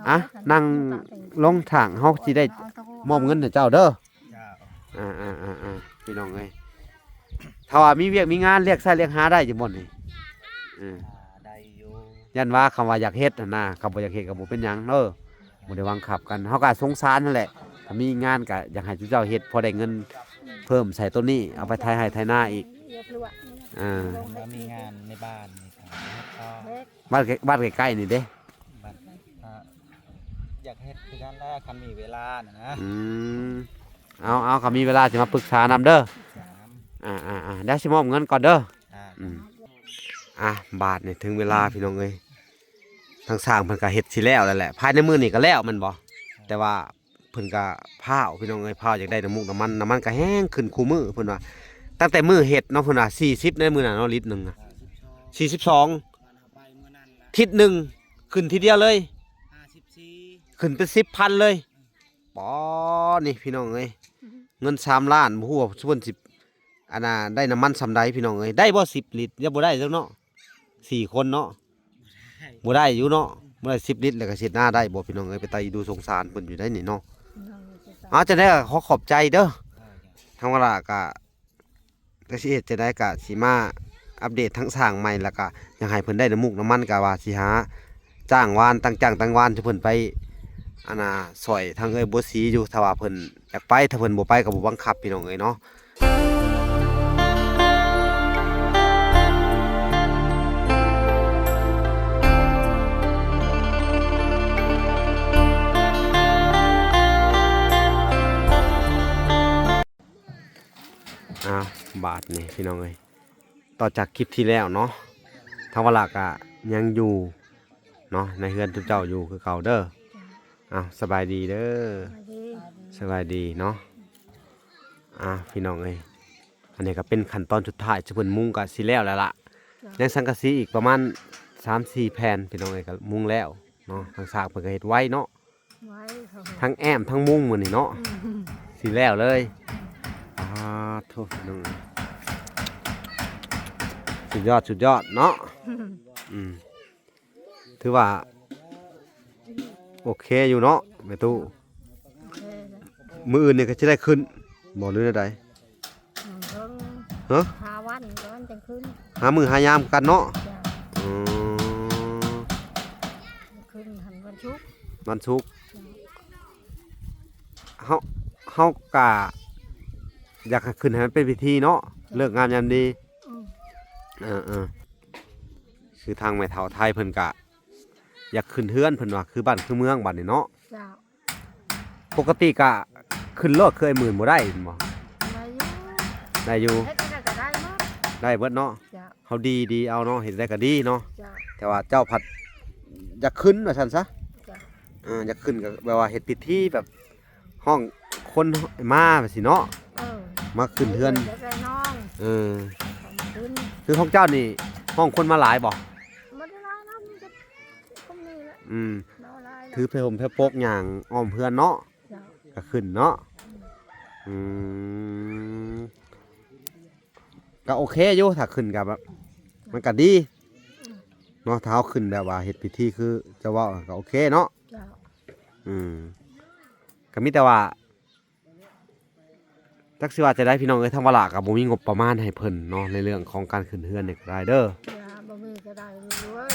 ອ່ະ ນັ່ງລົງຖ້າງ ເຮົາຊິໄດ້ມອບເງິນໃຫ້ເຈົ້າເດີ. ເຈົ້າ. ອ່າໆໆໆ ພີ່ນ້ອງເອີຍ ຖ້າວ່າມີວຽກມີງານ ລຽກໃຊ້ລຽກຫາໄດ້ຢູ່ບໍ່ນີ້? ເອີ ອ່າ ໄດ້ຢູ່. ຢ້ານວ່າຄຳວ່າຢາກເຮັດຫັ້ນນະ ຄຳບໍ່ຢາກເຮັດກໍບໍ່ເປັນຫຍັງເດີ ບໍ່ໄດ້ບັງຄັບກັນ. ເຮົາກໍສົງສານຫັ້ນແຫຼະ ຖ້າມີງານກໍຢາກໃຫ້ເຈົ້າເຮັດ ພໍໄດ້ເງິນເພີ່ມໃສ່ໂຕນີ້ ເອົາໄປໄຖໄຮ່ໄຖນາອີກ. ອ່າ ແລ້ວມີງານໃນບ້ານນີ້ກໍເຮັດຕໍ່. ບ້ານໃກ້ໆນີ້ເດ້? ບ້ານ ອ່າ ຢາກເຮັດຄືກັນແຫຼະ ຄັນມີເວລານະ. ອືມ ເອົາໆ ຄັນມີເວລາຊິມາປຶກສານຳເດີ. ອ່າໆໆ ດຽວຊິມອບເງິນກ່ອນເດີ. ອ່າ ອືມ ອ່ະ ບາດນີ້ເຖິງເວລາ ພີ່ນ້ອງເອີຍ ທາງຊ່າງເພິ່ນກໍເຮັດຊິແລ້ວແລ້ວແຫຼະ ພາຍໃນມື້ນີ້ກໍແລ້ວແມ່ນບໍ່? ແຕ່ວ່າເພິ່ນກໍພ້າວ ພີ່ນ້ອງເອີຍ ພ້າວຢາກໄດ້ນ້ຳມູກນ້ຳມັນ ນ້ຳມັນກໍແຮງຂຶ້ນຄູ່ມື້ເພິ່ນວ່າ. ຕັ້ງແຕ່ມື້ເຮັດເນາະ ເພິ່ນວ່າສີ່ສິບໃນມື້ນັ້ນເນາະ ລິດໜຶ່ງນະ ສີ່ສິບສອງ ທິດໜຶ່ງຂຶ້ນທີດຽວເລີຍ ຫ້າສິບສີ່ ຂຶ້ນເປັນສິບພັນເລີຍ. ປ໊ອ ນີ້ພີ່ນ້ອງເອີຍ ເງິນສາມລ້ານ ບໍ່ຮູ້ວ່າເພິ່ນຊິ ອັນນ່າ ໄດ້ນ້ຳມັນສ່ຳໃດ ພີ່ນ້ອງເອີຍ. ໄດ້ບໍ່ສິບລິດ? ຍັງບໍ່ໄດ້ຈັກເນາະ ສີ່ຄົນເນາະ ບໍ່ໄດ້ຢູ່ເນາະ. ບໍ່ໄດ້ສິບລິດ ແລ້ວກໍເຮັດນາໄດ້ບໍ່ ພີ່ນ້ອງເອີຍ? ເປັນຕາອີດູສົງສານເພິ່ນຢູ່ໄດ໋ນີ້ເນາະ. ເອົາ ຈັ່ງໃດກໍຂໍຂອບໃຈເດີ. ທາງວາລະກະ ກໍຊິເຮັດຈັ່ງໃດ ກະຊິມາອັບເດດທາງຊ່າງໃໝ່ ແລ້ວກະຢາກໃຫ້ເພິ່ນໄດ້ນ້ຳມູກນ້ຳມັນ ກະວ່າຊິຫາຈ້າງວານ ຈ້າງຈ້າງວານ ໃຫ້ເພິ່ນໄປ ອັນນ່າ ຊ່ອຍທາງເອື້ອຍບົວສີຢູ່ ຖ້າວ່າເພິ່ນຢາກໄປ. ຖ້າເພິ່ນບໍ່ໄປກໍບໍ່ບັງຄັບ ພີ່ນ້ອງເອີຍເນາະ. ອ້າວ ບາດນີ້ພີ່ນ້ອງເອີຍ ຕໍ່ຈາກຄລິບທີ່ແລ້ວເນາະ ທາງວາລະກະຍັງຢູ່ເນາະ ໃນເຮືອນເຈົ້າຢູ່ຄືເກົ່າເດີ. ອ້າວ ສະບາຍດີເດີ. ສະບາຍດີ ສະບາຍດີເນາະ. ອ້າວ ພີ່ນ້ອງເອີຍ ອັນນີ້ກະເປັນຂັ້ນຕອນສຸດທ້າຍ ເພິ່ນມຸງກະຊິແລ້ວແລ້ວລະ. ຍັງສັງກະສີອີກປະມານສາມສີ່ແຜ່ນ ພີ່ນ້ອງເອີຍ ກະມຸງແລ້ວເນາະ. ທາງຊ່າງເພິ່ນກະເຮັດໄວເນາະ. ໄວເຂົາ ທັງແອ້ມທັງມຸງມື້ນີ້ເນາະ. ອືມ ຊິແລ້ວເລີຍ. ອືມ ອາ ໂທ້ ພີ່ນ້ອງ ສຸດຍອດ ສຸດຍອດເນາະ. ອືມ ອືມ ຖືວ່າໂອເຄຢູ່ເນາະແມ່ຕູ້. ໂອເຄເລີຍ. ມື້ອື່ນນີ້ກໍຊິໄດ້ຂຶ້ນບໍ່ ຫຼືແນວໃດ? ອືມ ເບິ່ງ ຮະ? ຫ້າວັນກ່ອນຈັ່ງຂຶ້ນ. ຫາມື້ຫາຍາມກັນເນາະ. ຈ້າ. ອືມ ຂຶ້ນຫັ້ນວັນສຸກ ວັນສຸກ. ເຮົາ ເຮົາກະຢາກໃຫ້ຂຶ້ນໃຫ້ມັນເປັນພິທີເນາະ. ເລີກງາມຍາມດີ. ອືມ ເອີໆ ຄືທາງແມ່ເຖົ້າໄທເພິ່ນກະຢາກຂຶ້ນເຮືອນ ເພິ່ນວ່າຄືບ້ານຄືເມືອງບັດນີ້ເນາະ. ເຈົ້າ. ປົກກະຕິກະຂຶ້ນໂລດ ຄືອ້າຍໝື່ນບໍ່ໄດ້ແມ່ນບໍ່? ໄດ້ຢູ່ ໄດ້ຢູ່ ເຮັດຈັ່ງໃດກໍໄດ້ໝົດ ໄດ້ເບິດເນາະ. ເຈົ້າ. ເຮົາດີ ດີເອົາເນາະ ເຮັດໄດ້ກໍດີເນາະ. ເຈົ້າ. ແຕ່ວ່າເຈົ້າພັດຢາກຂຶ້ນວ່າຊັ້ນຊະ. ເຈົ້າ. ເອີ ຢາກຂຶ້ນກໍແບບວ່າເຮັດພິທີແບບຮ້ອງຄົນມາແບບຊີ້ເນາະ. ເອີ ມາຂຶ້ນເຮືອນ ຢາກໄດ້ນ້ອງ. ເອີ ໃຫ້ມາຂຶ້ນ. ຄືຂອງເຈົ້ານີ້ຮ້ອງຄົນມາຫຼາຍບໍ່? ບໍ່ໄດ້ຫຼາຍນະ ມີແຕ່ຄົນນີ້ແຫຼະ. ອືມ ບໍ່ຫຼາຍດອກ ຖືຜ້າຫົ່ມຜ້າປົກຍ່າງອ້ອມເຮືອນເນາະ. ເຈົ້າ. ກໍຂຶ້ນເນາະ. ອືມ ອືມ ກໍໂອເຄຢູ່ ຖ້າຂຶ້ນກໍແບບ ມັນກໍດີເນາະ ຖ້າເຮົາຂຶ້ນແບບວ່າເຮັດພິທີຄືເຈົ້າເວົ້າກໍໂອເຄເນາະ. ເຈົ້າ. ອືມ ກໍມີແຕ່ວ່າ ຈັກຊິວ່າຈັ່ງໃດພີ່ນ້ອງເອີຍ ທາງວາລະກໍບໍ່ມີງົບປະມານໃຫ້ເພິ່ນເນາະ ໃນເລື່ອງຂອງການຂຶ້ນເຮືອນນີ້ກໍໄດ້ເດີ. ຢ່າ ບໍ່ມີກໍໄດ້ເລີຍ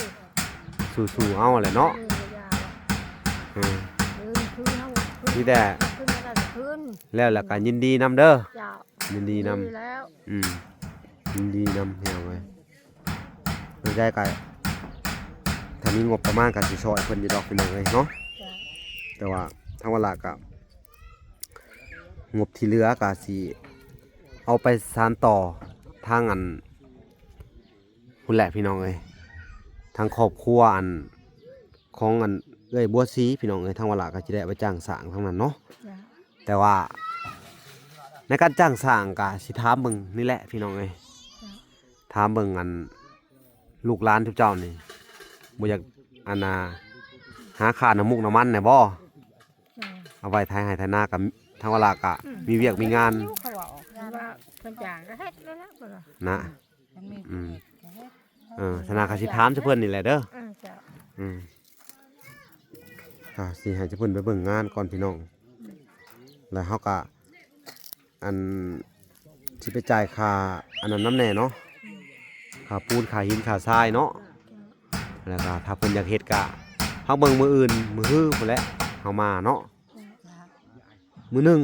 ສູ້ໆເອົາແຫຼະເນາະ. ບໍ່ມີກໍຢ່າ. ເອີ ເອີ ຄືເຮົາ ຄື ມີແຕ່ ຄື ຄື ແລ້ວ ແລ້ວກໍຍິນດີນຳເດີ. ເຈົ້າ. ຍິນດີນຳ ຍິນດີແລ້ວ. ອືມ ຍິນດີນຳ ພີ່ນ້ອງເອີຍ. ເອີ ໃດກໍ ຖ້າມີງົບປະມານກໍຊິຊ່ອຍເພິ່ນຢູ່ດອກ ພີ່ນ້ອງເອີຍເນາະ. ເຈົ້າ. ແຕ່ວ່າທາງວາລະກໍ ງົບທີ່ເຫຼືອກໍຊິເອົາໄປສານຕໍ່ທາງອັນ ພຸ້ນແຫຼະພີ່ນ້ອງເອີຍ ທາງຄອບຄົວອັນ ຂອງອັນເອື້ອຍບົວສີພີ່ນ້ອງເອີຍ. ທາງວາລະກໍຊິໄດ້ໄປຈ້າງສ້າງທາງນັ້ນເນາະ. ເຈົ້າ. ແຕ່ວ່າໃນການຈ້າງສ້າງກໍຊິຖາມເບິ່ງນີ້ແຫຼະພີ່ນ້ອງເອີຍ. ເຈົ້າ. ຖາມເບິ່ງອັນລູກຫຼານເຈົ້ານີ້ ບໍ່ຢາກອັນນ່າ ຫາຄ່ານ້ຳມູກນ້ຳມັນແດ່ບໍ່? ເຈົ້າ. ເອົາໄວ້ໄຖໄຮ່ໄຖນາ ກໍທາງວາລະກໍ ອືມ ມີວຽກມີງານ ເຂົາເວົ້າ ວ່າເພິ່ນຈ້າງກໍເຮັດແລ້ວນະ ເພິ່ນວ່າ ນະ. ອືມ ເອີ ສະນັ້ນກໍຊິຖາມໃສ່ເພິ່ນນີ້ແຫຼະເດີ. ເອີ ເຈົ້າ. ອືມ. ກະຊິໃຫ້ເຈົ້າເພິ່ນໄປເບິ່ງງານກ່ອນພີ່ນ້ອງ ແລ້ວເຮົາກະ ອັນ ຊິໄປຈ່າຍຄ່າອັນນັ້ນນຳແດ່ເນາະ ຄ່າປູນ ຄ່າຫີນ ຄ່າຊາຍເນາະ ແລ້ວກະຖ້າເພິ່ນຢາກເຮັດກະ ເຮົາເບິ່ງມື້ອື່ນ ມື້ຮືພຸ້ນແຫຼະ ເຮົາມາເນາະ ມື້ໜຶ່ງ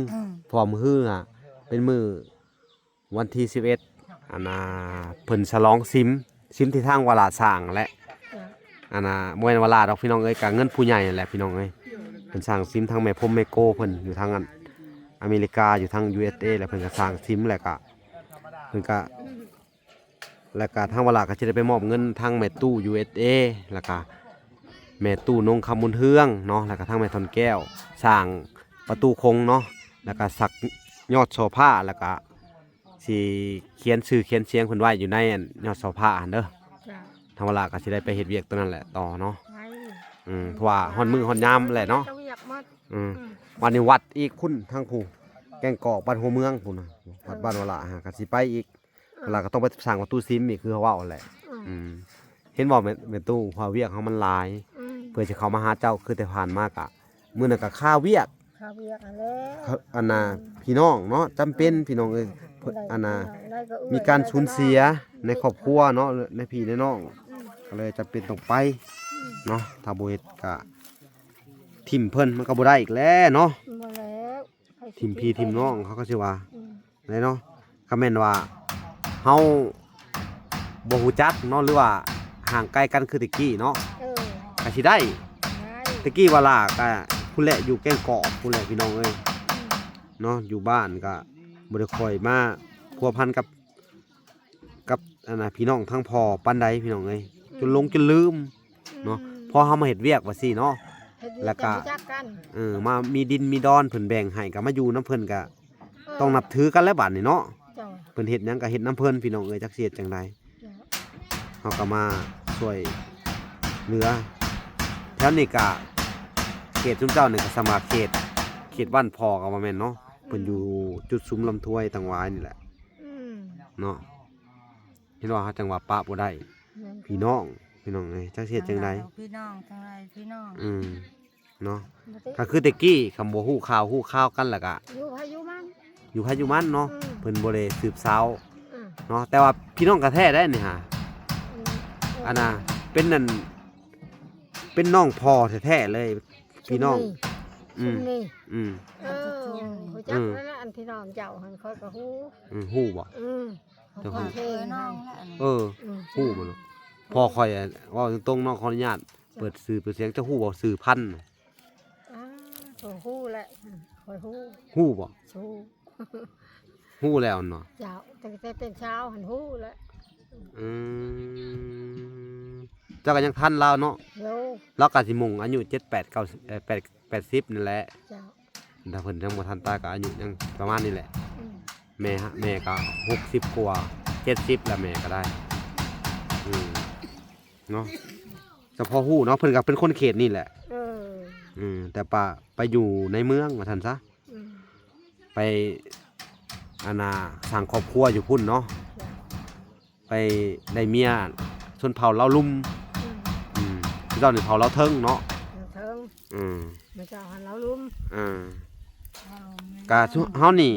ເພາະວ່າມື້ຮືຫາເປັນມື້ ວັນທີສິບເອັດ ອັນນ່າ ເພິ່ນສະຫຼອງສິມ ສິມທີ່ທາງວາລາສ້າງແຫຼະ ອັນນ່າ ບໍ່ແມ່ນວາລາດອກພີ່ນ້ອງເອີຍ ກະເງິນຜູ້ໃຫຍ່ຫັ້ນແຫຼະພີ່ນ້ອງເອີຍ ເພິ່ນສ້າງສິມ ທາງແມ່ພົມແມ່ໂກເພິ່ນຢູ່ທາງອັນອາເມລິກາ ຢູ່ທາງ ຢູເອສເອ ແລ້ວເພິ່ນກະສ້າງສິມ ແລ້ວກະ ເພິ່ນກະ ແລ້ວກະທາງວາລາກະຊິໄດ້ໄປມອບເງິນທາງແມ່ຕູ້ ຢູເອສເອ ແລ້ວກະແມ່ຕູ້ນົງຄຳບຸນເຮືອງເນາະ ແລ້ວກະທາງແມ່ທ່ອນແກ້ວ ສ້າງປະຕູຄົງເນາະ ແລ້ວກະສັກຍອດໂສພາ ແລ້ວກະ ຊິຂຽນຊື່ຂຽນສຽງເພິ່ນໄວ້ຢູ່ໃນອັນຍອດໂສພາຫັ້ນເດີ ທາງວາລາກະຊິໄດ້ໄປເຮັດວຽກໂຕນັ້ນແຫຼະຕໍ່ເນາະ ໄດ້ ອືມ ເພາະວ່າຮອດມື້ຮອດຍາມແຫຼະເນາະ ເຈົ້າວຽກໝົດ ອືມ ອືມ ວັດນີ້ວັດອີກພຸ້ນ ທາງຜູ້ແກ້ງກອກ ບ້ານຫົວເມືອງພຸ້ນນະ ວັດ ເອີ ບ້ານວາລາຫາກະຊິໄປອີກ ເອີ ວາລາກະຕ້ອງໄປສ້າງປະຕູສິມອີກ ຄືເຮົາເວົ້າຫັ້ນແຫຼະ ອືມ ອືມ ເຫັນບໍ່ແມ່ ແມ່ຕູ້ ເພາະວຽກເຮົາມັນຫຼາຍ ອືມ ເພື່ອຊິເຂົ້າມາຫາເຈົ້າ ຄືແຕ່ຜ່ານມາກະ ມື້ນັ້ນກະຄາວຽກ ຄາວຽກຫັ້ນແຫຼະ ຄາ ອັນນ່າ ອືມ ພີ່ນ້ອງເນາະ ຈຳເປັນ ອືມ ພີ່ນ້ອງເອີຍ ອັນນ່າ ມີການສູນເສຍໃນຄອບຄົວເນາະ ໃນພີ່ໃນນ້ອງ ອືມ ກະເລີຍຈຳເປັນຕ້ອງໄປ ອືມ ເນາະ ຖ້າບໍ່ເຮັດກະຖິ້ມເພິ່ນ ມັນກະບໍ່ໄດ້ອີກແຫຼະເນາະ ບໍ່ແລ້ວ ຖິ້ມພີ່ຖິ້ມນ້ອງ ເຂົາກະຊິວ່າ ອືມ ແຫຼະເນາະ ຄະແມ່ນວ່າເຮົາບໍ່ຮູ້ຈັກເນາະ ຫຼືວ່າຫ່າງໄກກັນຄືແຕ່ກີ້ເນາະ ເອີ ກະຊິໄດ້ ໄດ້ ແຕ່ກີ້ວາລາກະພຸ້ນແຫຼະ ຢູ່ແກ້ງກອກພຸ້ນແຫຼະພີ່ນ້ອງເອີຍ ອືມ ເນາະ ຢູ່ບ້ານກະບໍ່ໄດ້ຄ່ອຍມາພົວພັນກັບ ກັບອັນນ່າ ພີ່ນ້ອງທາງພໍ່ປານໃດພີ່ນ້ອງເອີຍ ອືມ ຈົນຫຼົງຈົນລືມເນາະ ອືມ ພໍເຮົາມາເຮັດວຽກວ່າຊີ້ເນາະ ເຮັດວຽກ ແລ້ວກະ ກະຮູ້ຈັກກັນ ເອີ ມາມີດິນມີດອນເພິ່ນແບ່ງໃຫ້ ກະມາຢູ່ນຳເພິ່ນກະ ເອີ ຕ້ອງນັບຖືກັນແຫຼະບາດນີ້ເນາະ ເຈົ້າ ເພິ່ນເຮັດຫຍັງກະເຮັດນຳເພິ່ນພີ່ນ້ອງເອີຍ ຈັກຊິເຮັດຈັ່ງໃດ ເຈົ້າ ເຮົາກະມາຊ່ວຍເຫຼືອ ແຖວນີ້ກະ ເຂດຊຸມເຈົ້ານີ້ກະສາມາດເຂດ ເຂດບ້ານພໍ່ກະວ່າແມ່ນເນາະ ເພິ່ນຢູ່ຈຸດຊຸມລຳທວຍຕັງຫວາຍນີ້ແຫຼະ ອືມ ເນາະ ເຫັນວ່າເຮົາຈັ່ງວ່າປະບໍ່ໄດ້ ແມ່ນ ພີ່ນ້ອງ ພີ່ນ້ອງເອີຍ ຈັກຊິເຮັດຈັ່ງໃດ ພີ່ນ້ອງ ຈັ່ງໃດພີ່ນ້ອງ ອືມ ເນາະ ບໍ່ຕິ ກະຄືແຕ່ກີ້ ຄຳບໍ່ຮູ້ຂ່າວຮູ້ຄາວກັນລະກະ ຢູ່ໃຜຢູ່ມັນ ຢູ່ໃຜຢູ່ມັນເນາະ ອືມ ເພິ່ນບໍ່ໄດ້ສືບສາວ ອືມ ເນາະ ແຕ່ວ່າພີ່ນ້ອງກະແທ້ໄດ໋ນີ້ຫາ ອືມ ອັນນ່າ ເປັນອັນ ເປັນນ້ອງພໍ່ແທ້ໆເລີຍ ພີ່ນ້ອງ ຊຸມນີ້ ອືມ ຊຸມນີ້ ອືມ ເອີ ຮູ້ຈັກ ອືມ ແລ້ວລະ ອັນພີ່ນ້ອງເຈົ້າຫັ້ນ ຂ້ອຍກະຮູ້ ອືມ ຮູ້ບໍ່ ອືມ ເຈົ້າຮູ້ ເອີ ນ້ອງລະ ເອີ ອືມ ຮູ້ບໍ່ເນາະ ພໍ່ຂ້ອຍ ເວົ້າຕົງໆເນາະ ຂໍອະນຸຍາດ ເປີດຊື່ເປີດສຽງ ເຈົ້າຮູ້ບໍ່ຊື່ພັນ ອາ ຂ້ອຍຮູ້ແຫຼະ ຂ້ອຍຮູ້ ຮູ້ບໍ່ ຮູ້ ຮູ້ແລ້ວເນາະ ເຈົ້າ ຕັ້ງແຕ່ເປັນຊາວຫັ້ນຮູ້ແຫຼະ ອືມ ເຈົ້າກະຍັງທັນລາວເນາະ ໂດຍ ລາວກະຊິມຸ່ງອາຍຸເຈັດ ແປດ ເກົ້າ ເອີ ແປດ ແປດສິບນີ້ແຫຼະ ເຈົ້າ ຖ້າເພິ່ນຍັງບໍ່ທັນຕາຍກະອາຍຸຍັງປະມານນີ້ແຫຼະ ອືມ ແມ່ ແມ່ກະຫົກສິບກວ່າ ເຈັດສິບລະ ແມ່ກະໄດ້ ອືມ ເນາະ ສະເພາະຮູ້ເນາະ ເພິ່ນກະເປັນຄົນເຂດນີ້ແຫຼະ ເອີ ອືມ ແຕ່ປະ ໄປຢູ່ໃນເມືອງວ່າຊັ້ນຊະ ອືມ ໄປ ອັນນ່າ ສ້າງຄອບຄົວຢູ່ພຸ້ນເນາະ ເຈົ້າ ໄປໄດ້ເມຍຊົນເຜົ່າລາວລຸ່ມ ອືມ ອືມ ເຈົ້ານີ້ເຜົ່າລາວເທິງເນາະ ລາວເທິງ ອືມ ມາຈາກຫັ້ນລາວລຸ່ມ ອາ ກະເຮົານີ້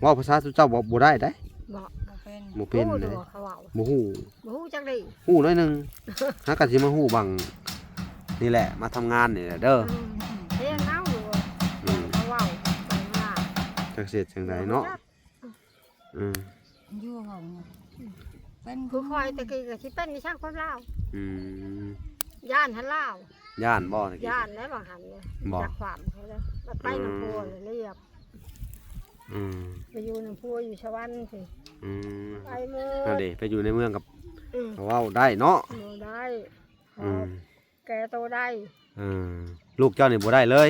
ເວົ້າພາສາຊຸມເຈົ້າບໍ່ ບໍ່ໄດ້ໃດ໋ ບໍ່ ບໍ່ເປັນ ບໍ່ເປັນເດ້ ບໍ່ຮູ້ ບໍ່ຮູ້ຈັກເດ້ ຮູ້ໜ້ອຍໜຶ່ງ ຫາກະຊິມາຮູ້ບາງນີ້ແຫຼະ ມາທຳງານນີ້ແຫຼະເດີ ອືມ ຮຽນເອົາຢູ່ ອືມ ເຂົາເວົ້າ ຈັກຊິເຮັດຈັ່ງໃດເນາະ ອືມ ຢູ່ຫ້ອງ ເປັນ ຄືຂ້ອຍແຕ່ກີ້ກະຊິເປັນອີ່ຫຍັງຄົນລາວ ອືມ ຢ້ານຫັ້ນລາວ ຢ້ານບໍ່ແຕ່ກີ້ ຢ້ານແລ້ວບາງຫັ້ນ ບໍ່ ຈັກຄວາມເຂົາເລີຍ ບັດໄປນຳ ອືມ ຜົວລະລຽບ ອືມ ໄປຢູ່ນຳຜົວຢູ່ສະຫວັນພຸ້ນ ອືມ ໄປໝົດ ນັ້ນເດ ໄປຢູ່ໃນເມືອງກະ ອືມ ເວົ້າໄດ້ເນາະ ເວົ້າໄດ້ ອືມ ແກ່ໂຕໄດ້ ເອີ ລູກເຈົ້ານີ້ບໍ່ໄດ້ເລີຍ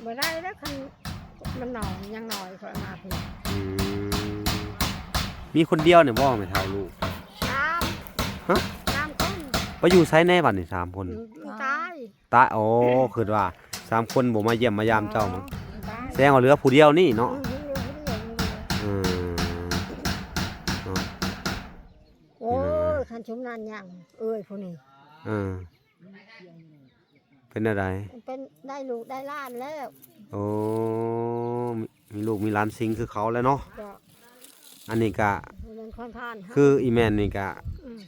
ບໍ່ໄດ້ແລ້ວ ຄັນມັນນ້ອຍ ຍັງນ້ອຍ ຂ້ອຍມາພີ້ ອືມ ມີຄົນດຽວນີ້ບໍ່ແມ່ເຖົ້າລູກ ສາມ ຮະ ສາມຄົນ ໄປຢູ່ໃສແດ່ບັດນີ້ສາມຄົນ ອືມ ຕາຍ ຕາຍ ໂອ້ ຄິດວ່າສາມຄົນບໍ່ມາຢ້ຽມມາຢາມເຈົ້າ ຕາຍ ແສດງວ່າເຫຼືອຜູ້ດຽວນີ້ເນາະ ອືມ ເຫຼືອຜູ້ດຽວນີ້ ເອີ ເນາະ ໂອ້ຍ ຄັນຊຸມນັ້ນຍັງ ເອື້ອຍຜູ້ນີ້ ເອີ ເປັ ປັນແນວໃດ? ເປັນ ໄດ້ລູກໄດ້ຫຼານແລ້ວ. ໂອ້ ມີ ມີລູກມີຫຼານສິງຄືເຂົາແລ້ວເນາະ. ເຈົ້າ. ອັນນີ້ກະ ເປັນຄົນຜ່ານ ຄືອີແມ່ນນີ້ກະ ອືມ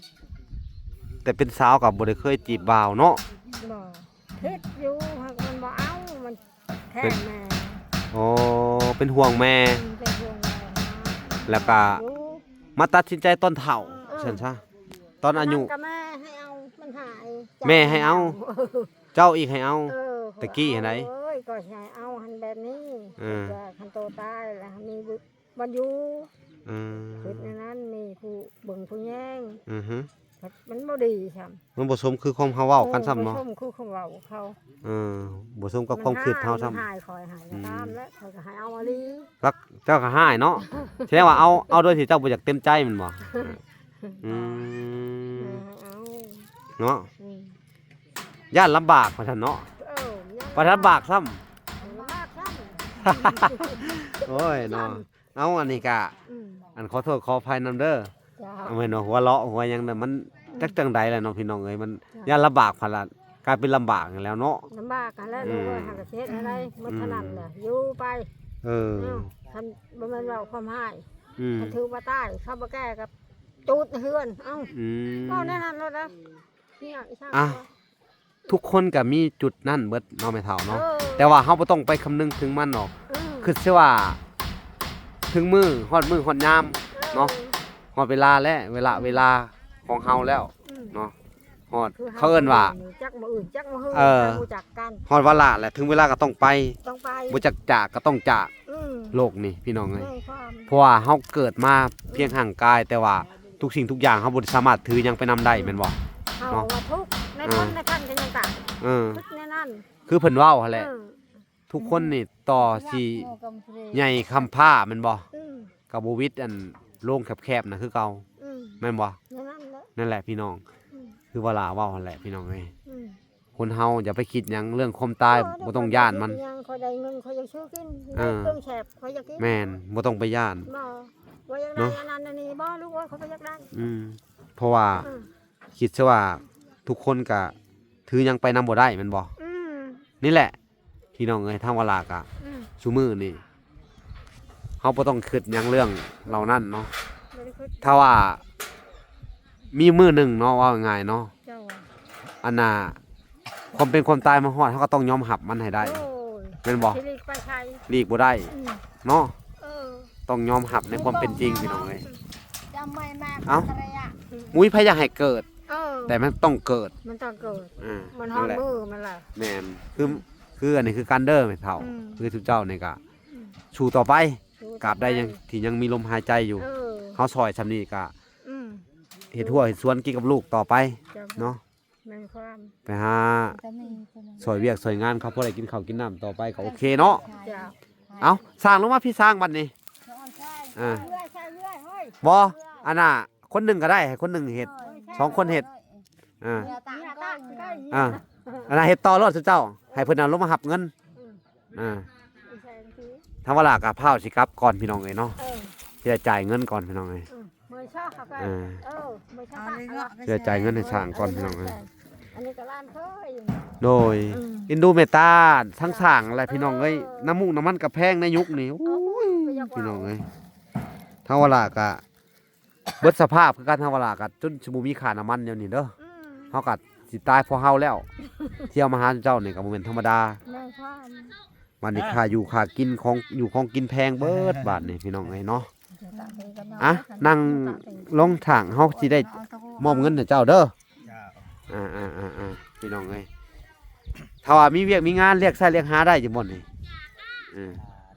ແຕ່ເປັນສາວກໍບໍ່ໄດ້ເຄີຍຈີບບ່າວເນາະ. ບໍ່ ຄິດຢູ່ ຫາກມັນບໍ່ເອົາ ມັນແຄ້ນແມ່. ໂອ້ ເປັນຫ່ວງແມ່. ອືມ ເປັນຫ່ວງແມ່ ແລ້ວກະ ຢູ່ ມາຕັດສິນໃຈຕອນເຖົ້າ ເອີ ຊັ້ນຊະ ຕອນອາຍຸ ມັນກໍແມ່ໃຫ້ເອົາ ມັນໃຫ້ ແມ່ໃຫ້ເອົາ ເຈົ້າອີກໃຫ້ເອົາ. ເອີ ແຕ່ກີ້ຫັ້ນໃດ ໂອ້ຍ ກໍໃຫ້ເອົາຫັ້ນແບບນີ້. ເອີ ຄິດວ່າຄັນໂຕຕາຍແລ້ວມີ ບໍ່ຢູ່. ອືມ ຄິດແນວນັ້ນ ມີຜູ້ເບິ່ງຜູ້ແຍງ. ອືຮຶ ມັນບໍ່ດີຊ້ຳ ມັນບໍ່ສົມຄືຄວາມເຮົາເວົ້າກັນຊ້ຳເນາະ. ເອີ ບໍ່ສົມຄືຄວາມເວົ້າເຂົາ. ເອີ ບໍ່ສົມກັບຄວາມຄິດເຮົາຊ້ຳ. ມັນຮ້າຍ ມັນຮ້າຍ ຂ້ອຍໃຫ້ກໍຕາມແຫຼະ ອືມ ຂ້ອຍກໍໃຫ້ເອົາອີ່ຫຼີ. ເຈົ້າກໍຮ້າຍເນາະ ແສດງວ່າເອົາ ເອົາໂດຍທີ່ເຈົ້າບໍ່ຢາກເຕັມໃຈແມ່ນບໍ່? ອືມ ໃຫ້ເອົາເນາະ. ອືມ ຢ້ານລຳບາກວ່າຊັ້ນເນາະ. ເອີ ຢ້ານ ວ່າລຳບາກຊ້ຳ ລຳບາກຊ້ຳ. ໂອ້ຍເນາະ ເອົາ ອັນນີ້ກະ ອືມ ອັນ ຂໍໂທດຂໍອະໄພນຳເດີ. ເຈົ້າ. ເອົາແມ່ນວ່າຫົວເລາະຫົວຫຍັງນະ ມັນ ອືມ ຈັກຈັ່ງໃດແຫຼະເນາະ ພີ່ນ້ອງເອີຍ ມັນ ເຈົ້າ ຢ້ານລຳບາກຫັ້ນລະ ກາຍເປັນລຳບາກຫັ້ນແລ້ວເນາະ. ລຳບາກຫັ້ນແຫຼະ ອືມ ລູກເອີຍ ຫາກະເຮັດໃຫ້ໄດ້ ໝົດເທົ່ານັ້ນແຫຼະ ອືມ ຢູ່ໄປ. ເອີ ເນາະ ຄັນບໍ່ແມ່ນເວົ້າຄວາມຮ້າຍ ອືມ ຄັນຖືວ່າຕາຍ ເຂົາບໍ່ແກ່ກໍຈູດໃນເຮືອນ. ເອົ້າ ອືມ ເວົ້າແນວນັ້ນໂລດນະ. ອ່ະ ທຸກຄົນກໍມີຈຸດນັ້ນເບິດເນາະແມ່ເຖົ້າເນາະ. ເອີ ແຕ່ວ່າເຮົາບໍ່ຕ້ອງໄປຄຳນຶງເຖິງມັນດອກ. ເອີ ຄິດຊະວ່າເຖິງມື້ ຮອດມື້ຮອດຍາມ ເອີ ເນາະ ຮອດເວລາແລ້ວ ເວລາ ເອີ ເວລາຂອງເຮົາແລ້ວ ອືມ ເນາະ ຮອດ ຄືເຮົາ ເຂົາເອີ້ນວ່າ ຈັກມື້ອື່ນຈັກມື້ ເອີ ຮູ້ຈັກກັນ ຮອດວາລະແຫຼະ ເຖິງເວລາກໍຕ້ອງໄປ ຕ້ອງໄປ ບໍ່ຈັກຈາກກໍຕ້ອງຈາກ. ອືມ ໂລກນີ້ພີ່ນ້ອງເອີຍ ເພາະວ່າເຮົາເກີດມາພຽງຮ່າງກາຍ ແຕ່ວ່າທຸກສິ່ງທຸກຢ່າງເຮົາບໍ່ໄດ້ສາມາດຖືຫຍັງໄປນຳໄດ້ ແມ່ນບໍ່? ເຮົາ ເນາະ ວ່າທຸກໃນ ເອີ ຄົນໃນຄັນກໍຍັງຕາຍ. ເອີ ແນວນັ້ນ ຄືເພິ່ນເວົ້າຫັ້ນແຫຼະ ເອີ ທຸກຄົນນີ້ ອືມ ຕໍ່ຊິໃຫຍ່ຄຳພ້າ ແມ່ນບໍ່? ອືມ ກໍບໍ່ວິດອັນໂລງແຄບໆນະຄືເກົ່າ. ອືມ ແມ່ນບໍ່? ແນວນັ້ນແຫຼະ ນັ້ນແຫຼະພີ່ນ້ອງ ອືມ ຄືວ່າຫຼ້າເວົ້າຫັ້ນແຫຼະພີ່ນ້ອງເອີຍ. ອືມ ຄົນເຮົາຢ່າໄປຄິດຫຍັງເລື່ອງຄວາມຕາຍ ເອີ ບໍ່ຕ້ອງຢ້ານມັນ. ຂ້ອຍໄດ້ເງິນ ຂ້ອຍຢາກຊື້ກິນ ເອີ ໄດ້ເຄື່ອງແຊບ ຂ້ອຍຢາກກິນ. ແມ່ນ ບໍ່ຕ້ອງໄປຢ້ານ ບໍ່ ບໍ່ຢາກໄດ້ ເນາະ ອັນນັ້ນອັນນີ້ ບໍ່ ລູກເອີຍ ຂ້ອຍບໍ່ຢາກໄດ້. ອືມ ເພາະວ່າ ອືມ ຄິດຊະວ່າທຸກຄົນກະຖືຫຍັງໄປນຳບໍ່ໄດ້ ແມ່ນບໍ່? ອືມ ນີ້ແຫຼະ ພີ່ນ້ອງເອີຍ ທາງວາລາກະ ອືມ ຊຸມື້ນີ້ ເຮົາບໍ່ຕ້ອງຄິດຫຍັງເລື່ອງເຫຼົ່ານັ້ນເນາະ. ບໍ່ໄດ້ຄິດ ຖ້າວ່າມີມື້ໜຶ່ງເນາະ ເວົ້າງ່າຍໆເນາະ ເຈົ້າ ອັນນ່າ ຄວາມເປັນຄວາມຕາຍມາຮອດ ເຮົາກໍຕ້ອງຍອມຮັບມັນໃຫ້ໄດ້. ໂອ້ຍ ແມ່ນບໍ່? ຊິຫຼີກໄປໃສ? ຫຼີກບໍ່ໄດ້ ອືມ ເນາະ. ເອີ ຕ້ອງຍອມຮັບໃນຄວາມເປັນຈິງ ພີ່ນ້ອງເອີຍ. ເອົ້າ ບໍ່ມີໃຜຢາກໃຫ້ເກີດ ເອີ ແຕ່ມັນຕ້ອງເກີດ ມັນຕ້ອງເກີດ. ເອີ ມັນຮອດມື້ມັນແລ້ວ. ແມ່ນ ຄື ຄືອັນນີ້ຄືກັນເດີແມ່ເຖົ້າ ອືມ ຄືທຸກເຈົ້ານີ້ກະ ອືມ ສູ້ຕໍ່ໄປ ສູ້ຕໍ່ໄປ ກາບໃດຍັງ ທີ່ຍັງມີລົມຫາຍໃຈຢູ່. ເອີ ເຮົາຊ່ອຍຊ່ຳນີ້ກະ ອືມ ເຮັດຮົ້ວເຮັດສວນກິນກັບລູກຕໍ່ໄປ ເຈົ້າ ເນາະ. ແມ່ນຄວາມ ໄປຫາຊ່ອຍວຽກຊ່ອຍງານເຂົາ ພໍໄດ້ກິນເຂົ້າກິນນ້ຳຕໍ່ໄປກໍໂອເຄເນາະ. ເຈົ້າ. ເອົ້າ ຊ່າງລົງມາ ພີ່ຊ່າງບັດນີ້ ອ່າ ບໍ່ ອັນນ່າ ຄົນໜຶ່ງກໍໄດ້ ໃຫ້ຄົນໜຶ່ງເຮັດ ສອງຄົນເຮັດ. ອ່າ ອ່າ ອັນນ່າ ເຮັດຕໍ່ໂລດເຈົ້າ ໃຫ້ເພິ່ນເອົາລົງມາຮັບເງິນ. ອ່າ ທາງວາລາກໍພ້າວຊິກັບກ່ອນ ພີ່ນ້ອງເອີຍເນາະ. ຊິໄດ້ຈ່າຍເງິນກ່ອນ ພີ່ນ້ອງເອີຍ. ເອີ ຊິໄດ້ຈ່າຍເງິນໃຫ້ຊ່າງກ່ອນ ພີ່ນ້ອງເອີຍ. ອັນນີ້ກໍຫຼານເຂີຍ ໂດຍ ເອັນດູເມດຕາທັງຊ່າງແຫຼະ ພີ່ນ້ອງເອີຍ. ນ້ຳມູກນ້ຳມັນກໍແພງໃນຍຸກນີ້ ໂອ້ຍ ພີ່ນ້ອງເອີຍ. ທາງວາລາກໍເບິດສະພາບຄືກັນ ທາງວາລາກໍຈົນຊິບໍ່ມີຄ່ານ້ຳມັນດຽວນີ້ເດີ. ເຮົາກໍຊິຕາຍເພາະເຮົາແລ້ວ ທ່ຽວມາຫາເຈົ້ານີ້ກໍບໍ່ແມ່ນທຳມະດາ. ບາດນີ້ຄ່າຢູ່ຄ່າກິນ ຂອງຢູ່ຂອງກິນແພງເບິດບາດນີ້ ພີ່ນ້ອງເອີຍເນາະ. ອ່ະ ນັ່ງລົງ ທາງເຮົາຊິໄດ້ມອບເງິນໃຫ້ເຈົ້າເດີ. ອ່າໆໆໆ ພີ່ນ້ອງເອີຍ ຖ້າວ່າມີວຽກມີງານລຽກໃຊ້ລຽກຫາໄດ້ຢູ່ບໍ່ນີ້? ເອີ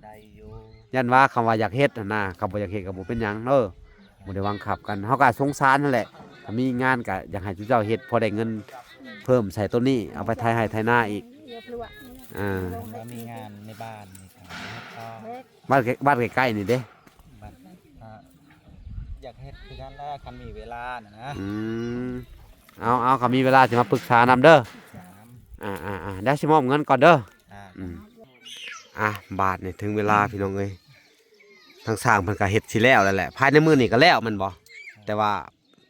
ໄດ້ຢູ່. ຢ້ານວ່າຄຳວ່າຢາກເຮັດຫັ້ນນະ ຄຳບໍ່ຢາກເຮັດກໍບໍ່ເປັນຫຍັງເດີ. ບໍ່ໄດ້ບັງຄັບກັນ ເຮົາກໍສົງສານຫັ້ນແຫຼະ. ຖ້າມີງານກໍຢາກໃຫ້ເຈົ້າເຮັດ ພໍໄດ້ເງິນເພີ່ມໃສ່ໂຕນີ້ ເອົາໄປໄຖໄຮ່ໄຖນາອີກ. ອ່າ ຖ້າມີງານໃນບ້ານນີ້ກໍເຮັດຕໍ່. ບ້ານໃກ້ໆນີ້ເດ້? ບ້ານ ອ່າ ຢາກເຮັດຄືກັນແຫຼະ ຄັນມີເວລານະ. ອືມ ເອົາໆ ຄັນມີເວລາຊິມາປຶກສານຳເດີ. ອ່າໆໆ ດຽວຊິມອບເງິນກ່ອນເດີ. ອ່າ ອືມ ອ່ະ ບາດນີ້ເຖິງເວລາ ພີ່ນ້ອງເອີຍ. ທາງຊ່າງເພິ່ນກໍເຮັດຊິແລ້ວແລ້ວແຫຼະ ພາຍໃນມື້ນີ້ກໍແລ້ວແມ່ນບໍ່? ແຕ່ວ່າ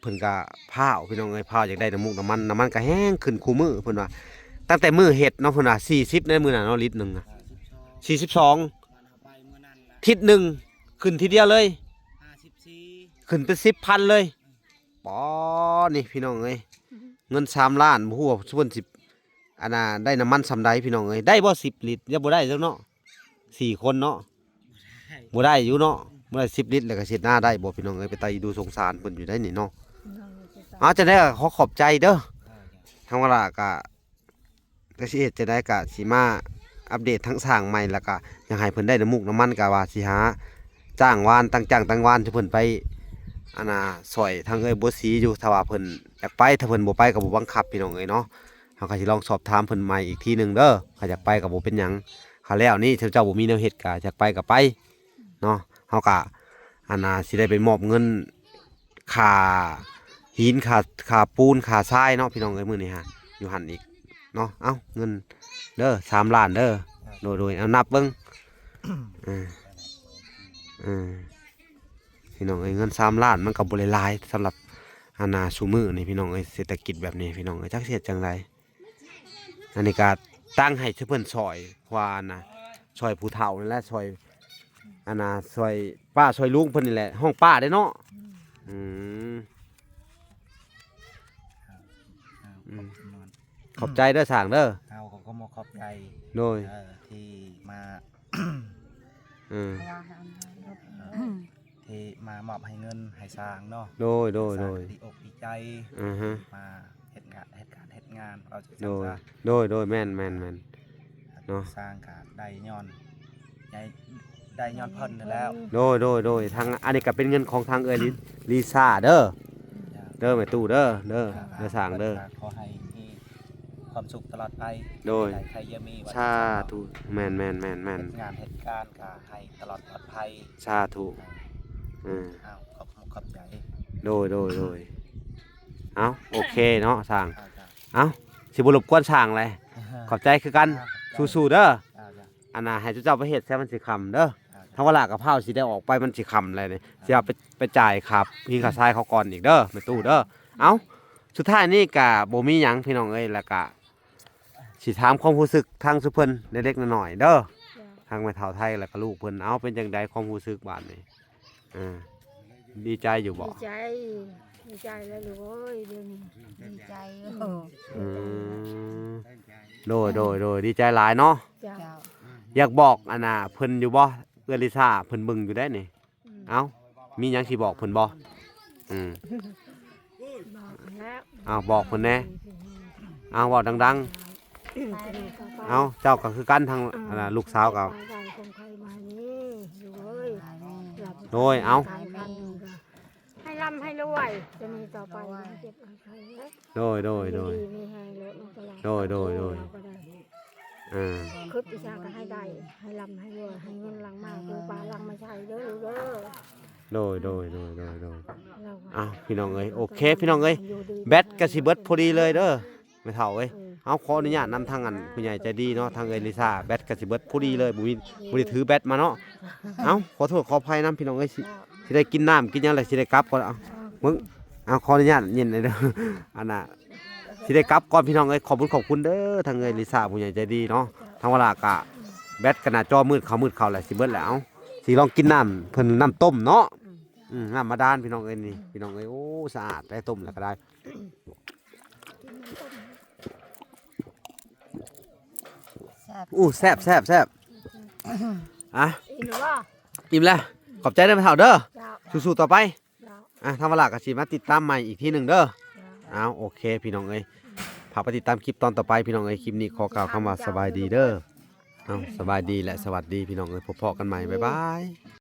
ເພິ່ນກໍພ້າວ ພີ່ນ້ອງເອີຍ ພ້າວຢາກໄດ້ນ້ຳມູກນ້ຳມັນ ນ້ຳມັນກໍແຮງຂຶ້ນຄູ່ມື້ເພິ່ນວ່າ. ແຕ ຕັ້ງແຕ່ມື້ເຮັດເນາະ ເພິ່ນວ່າສີ່ສິບໃນມື້ນັ້ນເນາະ ລິດໜຶ່ງນະ ສີ່ສິບສອງ ທິດໜຶ່ງຂຶ້ນທີດຽວເລີຍ ຂຶ້ນເປັນສິບພັນເລີຍ. ປ໊ອ ນີ້ພີ່ນ້ອງເອີຍ ເງິນສາມລ້ານ ບໍ່ຮູ້ວ່າເພິ່ນຊິ ອັນນ່າ ໄດ້ນ້ຳມັນສ່ຳໃດພີ່ນ້ອງເອີຍ. ໄດ້ບໍ່ສິບລິດ? ຍັງບໍ່ໄດ້ຈັກເນາະ ສີ່ຄົນເນາະ ບໍ່ໄດ້ຢູ່ເນາະ ບໍ່ໄດ້ສິບລິດ ແລ້ວກໍເຮັດນາໄດ້ບໍ່ພີ່ນ້ອງເອີຍ? ເປັນຕາອີດູສົງສານເພິ່ນຢູ່ໄດ໋ນີ້ເນາະ. ເອົາ ຈັ່ງໃດກໍຂໍຂອບໃຈເດີ ທາງວາລະກະ ກໍຊິເຮັດຈັ່ງໃດ ກະຊິມາອັບເດດທາງຊ່າງໃໝ່ ແລ້ວກະຢາກໃຫ້ເພິ່ນໄດ້ນ້ຳມູກນ້ຳມັນ ກະວ່າຊິຫາຈ້າງວານ ຈ້າງຈ້າງວານໃຫ້ເພິ່ນໄປ ອັນນ່າ ຊ່ອຍທາງເອື້ອຍບົວສີຢູ່. ຖ້າວ່າເພິ່ນຢາກໄປ ຖ້າເພິ່ນບໍ່ໄປກໍບໍ່ບັງຄັບພີ່ນ້ອງເອີຍເນາະ. ເຮົາກໍຊິລອງສອບຖາມເພິ່ນໃໝ່ອີກທີໜຶ່ງເດີ ຖ້າຢາກໄປກໍບໍ່ເປັນຫຍັງ ຄັນແລ້ວນີ້ເຈົ້າບໍ່ມີແນວເຮັດ ກໍຢາກໄປກໍໄປເນາະ. ເຮົາກະ ອັນນ່າ ຊິໄດ້ໄປມອບເງິນ ຄ່າຫີນ ຄ່າ ຄ່າປູນ ຄ່າຊາຍເນາະ ພີ່ນ້ອງເອີຍ. ມື້ນີ້ຫາຢູ່ຫັ້ນອີກເນາະ. ເອົ້າ ເງິນເດີ ສາມລ້ານເດີ ໂດຍ ໂດຍ ເອົານັບເບິ່ງ ເອີ ເອີ ພີ່ນ້ອງເອີຍ ເງິນສາມລ້ານມັນກໍບໍ່ໄດ້ຫຼາຍສຳລັບ ອັນນ່າ ຊຸມື້ນີ້ ພີ່ນ້ອງເອີຍ. ເສດຖະກິດແບບນີ້ ພີ່ນ້ອງເອີຍ ຈັກຊິເຮັດຈັ່ງໃດ. ອັນນີ້ກໍຕັ້ງໃຫ້ເພິ່ນຊ່ອຍ ເພາະວ່າ ອັນນ່າ ຊ່ອຍຜູ້ເຖົ້ານີ້ແຫຼະ ຊ່ອຍ ອັນນ່າ ຊ່ອຍປ້າຊ່ອຍລຸງເພິ່ນນີ້ແຫຼະ ຮ້ອງປ້າເດ້ເນາະ. ອືມ ຂອບໃຈເດີຊ່າງເດີ ເຮົາກໍຂໍຂອບໃຈ ໂດຍ ເອີ ທີ່ມາ ເອີ ທີ່ມາມອບໃຫ້ເງິນໃຫ້ຊ່າງເນາະ. ໂດຍ ໂດຍ ໂດຍ ດີອົກດີໃຈ ອືຮຶ ມາເຮັດງານ ເຮັດການເຮັດງານ ເວົ້າຈັ່ງຊັ້ນຊະ. ໂດຍ ໂດຍ ໂດຍ ແມ່ນ ແມ່ນ ແມ່ນເນາະ ສ້າງກະໄດ້ຍ້ອນ ໄດ້ ໄດ້ຍ້ອນເພິ່ນນັ້ນແຫຼະ. ໂດຍ ໂດຍ ໂດຍ ທາງ ອັນນີ້ກະເປັນເງິນຂອງທາງເອື້ອຍລິ ລິຊາເດີ ເດີແມ່ຕູ້ເດີ ເດີ ເດີຊ່າງເດີ ຂໍໃຫ້ມີຄວາມສຸກຕະຫຼອດໄປ ໂດຍ ໃຫ້ໄດ້ໄຄຢາມີ ສາທຸ ແມ່ນ ແມ່ນ ແມ່ນ ແມ່ນ ເຮັດງານເຮັດການກະໃຫ້ຕະຫຼອດປອດໄພ ສາທຸ ເອີ ເອົ້າ ຂອບ ຂອບໃຈ ໂດຍ ໂດຍ ໂດຍ ເອົ້າ ໂອເຄເນາະຊ່າງ ເອົ້າ ຊິບໍ່ລົບກວນຊ່າງແຫຼະ ຂອບໃຈຄືກັນ ສູ້ໆເດີ. ອັນນ່າ ໃຫ້ເຈົ້າໄປເຮັດແຊມັນຊິຄ່ຳເດີ ທາງວາລະກະພາວຊິໄດ້ອອກໄປ ມັນຊິຄ່ຳແລ້ວນີ້ ຊິເອົາໄປ ໄປຈ່າຍຄ່າຫີນຄ່າຊາຍເຂົາກ່ອນອີກເດີແມ່ຕູ້ເດີ. ເອົ້າ ສຸດທ້າຍນີ້ກະບໍ່ມີຫຍັງພີ່ນ້ອງເອີຍ ແລ້ວກະຊິຖາມຄວາມຮູ້ສຶກທາງຊຸເພິ່ນເລັກໆນ້ອຍໆເດີ ທາງແມ່ເຖົ້າໄທ ແລ້ວກະລູກເພິ່ນ ເອົ້າ ເປັນຈັ່ງໃດຄວາມຮູ້ສຶກບາດນີ້? ເອີ ດີໃຈຢູ່ບໍ່? ດີໃຈ ດີໃຈແລ້ວລູກເອີຍ ດຽວນີ້ດີໃຈ ອືມ ໂດຍ ໂດຍ ໂດຍ ດີໃຈຫຼາຍເນາະ. ເຈົ້າ ຢາກບອກ ອັນນ່າ ເພິ່ນຢູ່ບໍ່ ເອື້ອຍລິຊາ ເພິ່ນເບິ່ງຢູ່ໄດ໋ນີ້. ເອົ້າ ມີຫຍັງຊິບອກເພິ່ນບໍ່? ອືມ ບອກແລ້ວ ເອົ້າ ບອກເພິ່ນແດ່ ເອົ້າ ເວົ້າດັງໆ. ເອົ້າ ເຈົ້າກໍຄືກັນ ທາງ ອືມ ອັນນ່າ ລູກສາວກໍ ໂດຍ ເອົ້າ ໃຫ້ລ່ຳໃຫ້ລວຍ ຈະມີຕໍ່ໄປ ໂດຍ ໂດຍ ໂດຍ ໂດຍ ໂດຍ ໂດຍ ເອີ ຄິດອີ່ຫຍັງກໍໃຫ້ໄດ້ ໃຫ້ລ່ຳໃຫ້ລວຍ ໃຫ້ເງິນຫຼັ່ງມາ ປູປາຫຼັ່ງມາໃສ່ເດີລູກເດີ. ໂດຍ ໂດຍ ໂດຍ ໂດຍ ໂດຍ ເອົ້າ ພີ່ນ້ອງເອີຍ ໂອເຄ ພີ່ນ້ອງເອີຍ ແບັດກໍຊິເບິດພໍດີເລີຍເດີ ແມ່ເຖົ້າເອີຍ. ເຮົາຂໍອະນຸຍາດນຳທາງອັນຜູ້ໃຫຍ່ໃຈດີເນາະ ທາງເອື້ອຍລິຊາ ແບັດກໍຊິເບິດພໍດີເລີຍ ບໍ່ມີ ບໍ່ໄດ້ຖືແບັດມາເນາະ. ເອົ້າ ຂໍໂທດຂໍອະໄພນຳ ພີ່ນ້ອງເອີຍ ຊິ ຊິໄດ້ກິນນ້ຳກິນຫຍັງແລ້ວ ຊິໄດ້ກັບກ່ອນ. ເອົ້າ ເບິ່ງ ເອົາ ຂໍອະນຸຍາດເຢັນເດີ ອັນນ່າ ຊິໄດ້ກັບກ່ອນ ພີ່ນ້ອງເອີຍ. ຂອບຄຸນ ຂອບຄຸນເດີ ທາງເອື້ອຍລິຊາ ຜູ້ໃຫຍ່ໃຈດີເນາະ. ທາງວາລະກະແບັດກະໜ້າຈໍມືດເຂົ້າ ມືດເຂົ້າແຫຼະ ຊິເບິດແລ້ວ. ເອົ້າ ຊິລອງກິນນ້ຳເພິ່ນ ນ້ຳຕົ້ມເນາະ. ອືມ ອືມ ນ້ຳບາດານ ພີ່ນ້ອງເອີຍ ນີ້ ພີ່ນ້ອງເອີຍ. ໂອ້ ສະອາດໄດ໋ ຕົ້ມແລ້ວກໍໄດ້. ແຊບ ໂອ້ ແຊບ ແຊບ ແຊບ ອ່ະ ອີ່ມແລ້ວບໍ່? ອີ່ມແລ້ວ ຂອບໃຈເດີແມ່ເຖົ້າເດີ. ເຈົ້າ ສູ້ໆຕໍ່ໄປ. ເຈົ້າ ອ່ະ ທາງວາລະກໍຊິມາຕິດຕາມໃໝ່ອີກທີໜຶ່ງເດີ. ເຈົ້າ ເອົ້າ ໂອເຄ ພີ່ນ້ອງເອີຍ ຝາກໄປຕິດຕາມຄລິບຕອນຕໍ່ໄປ ພີ່ນ້ອງເອີຍ. ຄລິບນີ້ຂໍກ່າວຄຳວ່າສະບາຍດີເດີ. ເອົ້າ ສະບາຍດີ ແລະ ສະຫວັດດີ ພີ່ນ້ອງເອີຍ. ພົບພໍ້ກັນໃໝ່ ບາຍບາຍ.